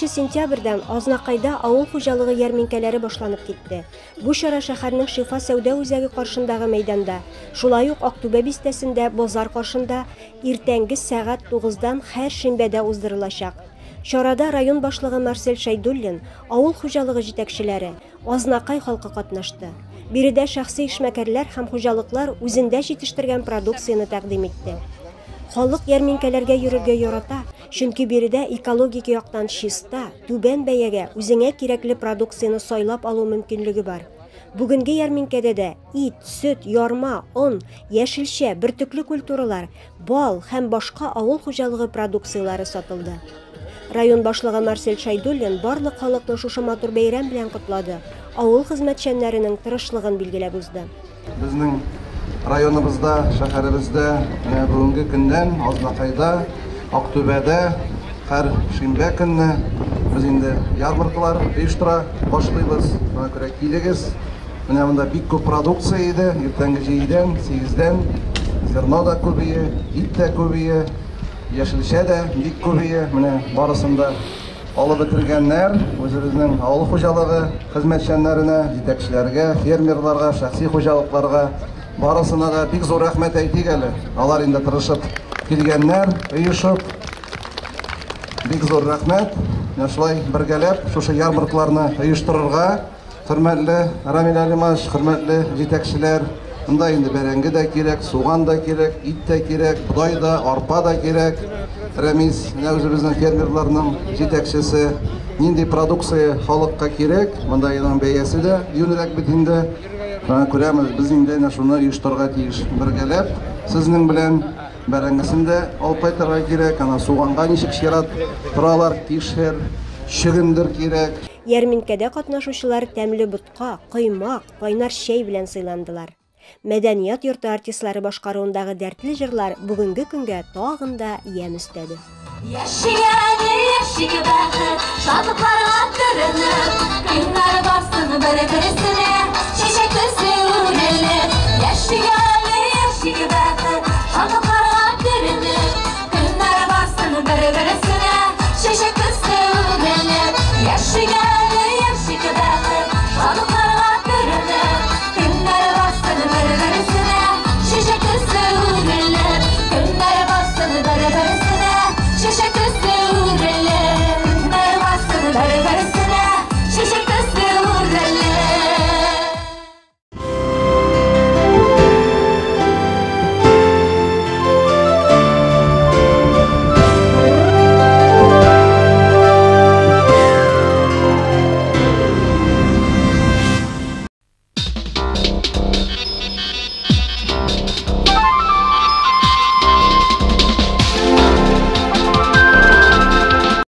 2 сентябрьдән Азнакайда авыл хуҗалыгы ярминкәләре башланып китте. Бу чара шәһәрнең Шифа сәүдә үзәге каршындагы мәйданда, шулай ук Актүбә бистәсендә базар каршында иртәнге сәгать тугыздан һәр шимбәдә уздырылачак. Чарада район башлыгы Марсель Шәйдуллин, авыл хуҗалыгы җитәкчеләре, Азнакай халкы катнашты. Биредә шәхси эшмәкәрләр һәм хуҗалыклар үзендә җитештергән продукцияне тәкъдим итте. Халык ярминкәләргә йөрергә ярата, чөнки биредә экологик яктан чиста, түбән бәягә үзеңә кирәкле продукцияне сайлап алу мөмкинлеге бар. Бүгенге ярминкәдә дә ит, сөт, ярма, он, яшелчә, бөртекле культуралар, бал һәм башка авыл хуҗалыгы продукцияләре сатылды. Район башлыгы Марсель Шәйдуллин барлык халыкны шушы матур бәйрәм белән котлады, авыл хезмәтчәннәренең тырышлыгын билгеләп узды. Безнең районыбызда, шәһәребездә менә бүгенге көннән Азнакайда, Актүбәдә һәр шимбә көнне без инде ярмаркалар оештыра башлыйбыз. Шуңа күрә килегез. Менә монда бик күп продукция иде, иртәнге җидедән, сигездән зерно да күбие, ит тә күбие, яшелчә дә бик күбие. Менә барысын да алып бетергәннәр. Үзебезнең авыл хуҗалыгы хезмәтчәннәренә, җитәкчеләргә, фермерларга, шәхси хуҗалыкларга барысына да бик зур рәхмәт әйтик әле. Алар инде тырышып килгәннәр, оешып. Бик зур рәхмәт. Менә шулай бергәләп шушы ярмаркаларны оештырырга. Хөрмәтле Рамил Алимаш, хөрмәтле җитәкчеләр, монда инде бәрәңге дә кирәк, суган да кирәк, ит тә кирәк, бодай да, арпа да кирәк. Рәмис, менә үзебезнең фермерларның җитәкчесе, нинди продукция халыкка кирәк, монда аның бәясе дә юньрәк бит инде. Шуңа күрә без инде әнә шуны оештырырга тиеш бергәләп сезнең белән. Бәрәңгесен дә алып кайтырга кирәк, ана суганга ничек чират торалар, кишер, чөгендер кирәк. Ярминкәдә катнашучылар тәмле ботка, коймак, кайнар чәй белән сыйландылар. Мәдәният йорты артистлары башкаруындагы дәртле җырлар бүгенге көнгә тагын да ямь өстәде. Яшик әле, яшик бәхет, шатлыкларга төренеп, көннәр барсын бер-берсенә.